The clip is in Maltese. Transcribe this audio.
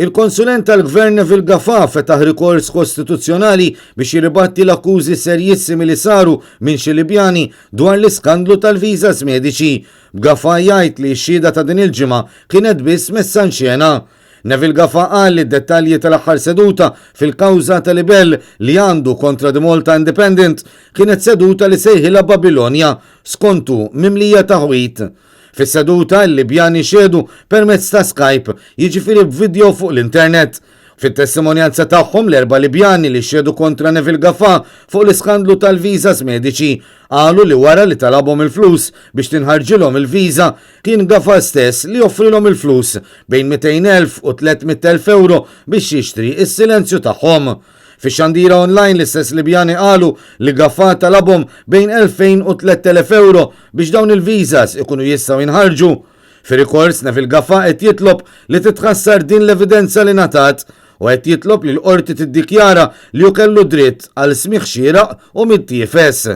Il-konsulent tal-Gvern Neville Gafà fetaħ rikors kostituzzjonali biex jirribatti l-akkużi serjissimi li saru minn xi Libjani dwar l-iskandlu tal-visas mediċi. B'Gafà jgħid li x-xhieda ta' din il-ġimgħa kienet biss messa in xena. Neville Gafà qal li d-dettalji tal-aħħar seduta fil-kawża ta' libell li għandu kontra The Malta Independent kienet seduta li sejħilha Babilonja, skontu mimlija taħwid. Fis-seduta, il-Libjani xehdu permezz ta' Skype, jiġifieri b'video fuq l-internet. Fit-testimonjanza tagħhom, l-erba' Libjani li xehdu kontra Neville Gafà fuq l-iskandlu tal-visas mediċi, qalu li wara li talabhom il-flus biex tinħarġilhom il-visa, kien Gafà stess li offrilhom il-flus, bejn 200,000 u 300,000 ewro biex jixtri s-silenzju tagħhom. Fix-xandira online l-istess Libjani qalu li Gafà talabhom bejn 2,000 u 3,000 ewro biex dawn il-visas ikunu jistgħu jinħarġu. Fir-rikors Neville Gafà qed jitlob li titħassar din l-evidenza li ngħatat u qed jitlob li l-Qorti tiddikjara li hu kellu dritt għal smigħ xieraq u mittiefes.